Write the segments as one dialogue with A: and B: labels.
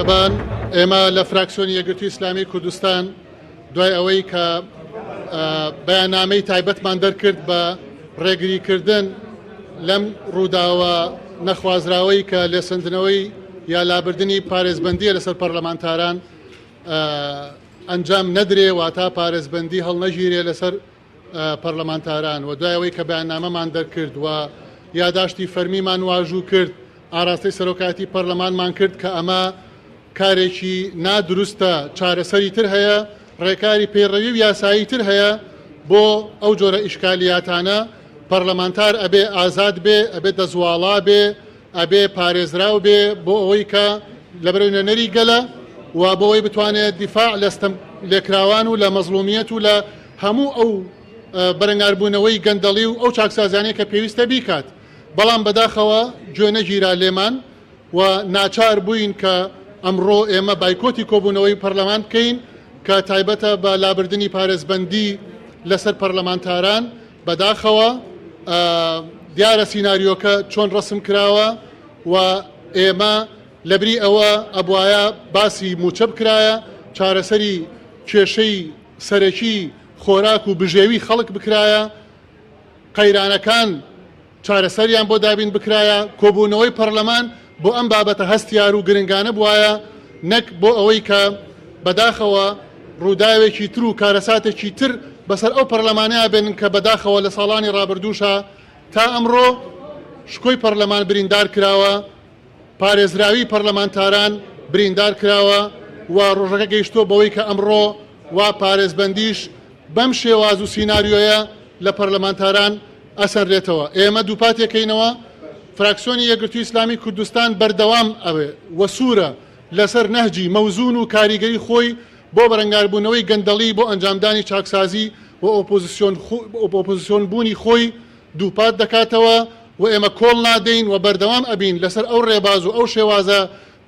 A: تەبان ئێمە لە فراکسیۆنی یەکگرتووی ئیسلامی کوردستان دوای ئەوەی کە بەیاننامەی تایبەتمان دەرکرد بە ڕێگریکردن لەم ڕووداوە نەخوازراوەی کە لێسەندنەوەی یا لابردنی پارێزبەندیە لەسەر پەرلەمانتاران ئەنجام نەدرێ واتا پارێزبەندی هەڵنەگیرێ لەسەر پەرلەمانتاران و دوای ئەوەی کە بەیاننامەمان دەرکرد و یاداشتی فەرمیمان واژوو کرد ئاراستەی سەرۆکایەتی پەرلەمانمان کرد کە ئەمە کارێکی نا دروستە چارەسەری تر هەیە ڕێکاری پەیڕەوی و یاسایی تر هەیە بۆ ئەو جۆرە ئیشکالیاتانە پەرلەمانتار ئەبێ ئازاد بێ ئەبێ دەستواڵا بێ ئەبێ پارێزراو بێ بۆ ئەوەی کە لەبەرەی نوێنەری گەلە و بۆ ئەوەی بتوانێت دیفاع لە ستەم لێکراوان و لە مەزڵومیەت و لە هەموو ئەو بەرەنگاربوونەوەی گەندەڵی و ئەو چاکسازیانەی کە پێویستە بیکات بەڵام بەداخەوە گوێ نەگیرا لێمان و ناچار بووین کە ئەمڕۆ ئێمە بایکۆتی کۆبوونەوەی پەرلەمان بکەین کە تایبەتە بە لابردنی پارێزبەندی لەسەر پەرلەمانتاران بەداخەوە دیارە سیناریۆکە چۆن ڕەسم کراوە و ئێمە لەبری ئەوە ئەبوایە باسی مووچە بکرایە، چارەسەری کێشەی سەرەکی خۆراک و بژێوی خەڵک بکرایە، قەیرانەکان چارەسەریان بۆ دابین بکرایە، کۆبوونەوەی پەڕلەمان بۆ ئەم بابەتە هەستیار و گرنگانە بوایە، نەک بۆ ئەوەی کە بەداخەوە ڕووداوێکی تر و کارەساتێکی تر بەسەر ئەو پەڕلەمانەیا بێنن کە بەداخەوە لە ساڵانی ڕابردووشا تا ئەمڕۆ شکۆی پەڕلەمان بریندار کراوە، پارێزراوی پەڕلەمانتاران بریندار کراوە و ڕۆژەکە گەیشتووە بەوەی کە ئەمڕۆ وا پارێزبەندیش بەم شێواز و سیناریۆیە لە پەرلەمانتاران ئەسەنرێتەوە. ئێمە دووپاتێکەینەوە فراکسیۆنی یەکگرتووی ئیسلامی کوردستان بەردەوام ئەبێ و سوورە لەسەر نەهجی مەوزوون و کاریگەری خۆی بۆ بەرەنگاربوونەوەی گەندەڵی بۆ ئەنجامدانی چاکسازی و ئۆپۆزسیۆن بوونی خۆی دووپات دەکاتەوە و ئێمە کۆڵ نادەین و بەردەوام ئەبین لەسەر ئەو ڕێباز و ئەو شێوازە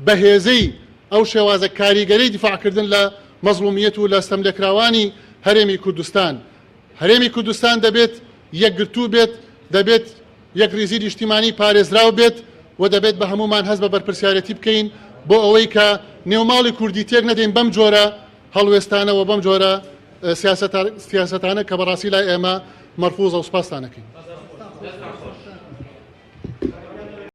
A: بەهێزەی ئەو شێوازە کاریگەرەی دیفاعکردن لە مەزڵومیەت و لە ستەملێکراوانی هەرێمی کوردستان. هەرێمی کوردستان دەبێت یەکگرتوو بێت، دەبێت یەکڕیزی نیشتیمانی پارێزراو بێت و دەبێت بە هەموومان هەست بە بەرپرسیارێتی بکەین بۆ ئەوەی کە نێوماڵی کوردی تێک نەدەین بەم جۆرە هەڵوێستانە و بەم جۆرە سیاسەتانە کە بەڕاستی لای ئێمە مەرفوزە و سوپاستان ئەکەین.